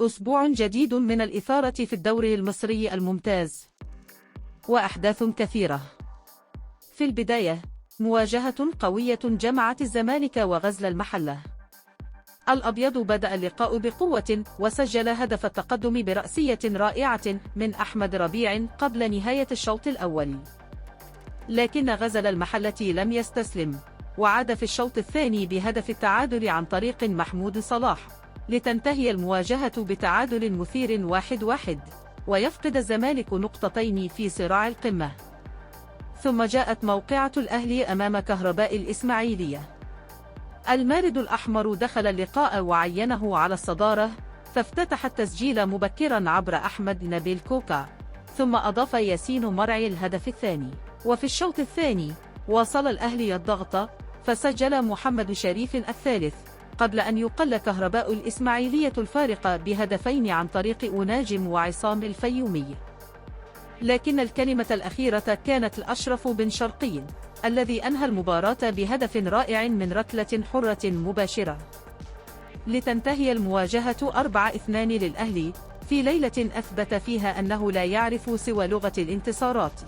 أسبوع جديد من الإثارة في الدوري المصري الممتاز وأحداث كثيرة. في البداية مواجهة قوية جمعت الزمالك وغزل المحلة. الأبيض بدأ اللقاء بقوة وسجل هدف التقدم برأسية رائعة من أحمد ربيع قبل نهاية الشوط الأول. لكن غزل المحلة لم يستسلم، وعاد في الشوط الثاني بهدف التعادل عن طريق محمود صلاح، لتنتهي المواجهة بتعادل مثير 1-1، ويفقد الزمالك نقطتين في صراع القمة. ثم جاءت موقعة الأهلي أمام كهرباء الإسماعيلية. المارد الأحمر دخل اللقاء وعينه على الصدارة، فافتتح التسجيل مبكرا عبر أحمد نبيل كوكا، ثم أضاف ياسين مرعي الهدف الثاني. وفي الشوط الثاني واصل الأهلي الضغط، فسجل محمد شريف الثالث، قبل أن يقل كهرباء الإسماعيلية الفارق بهدفين عن طريق أوناجم وعصام الفيومي. لكن الكلمة الأخيرة كانت الأشرف بن شرقي، الذي أنهى المباراة بهدف رائع من ركلة حرة مباشرة، لتنتهي المواجهة 4-2 للأهلي، في ليلة أثبت فيها أنه لا يعرف سوى لغة الانتصارات.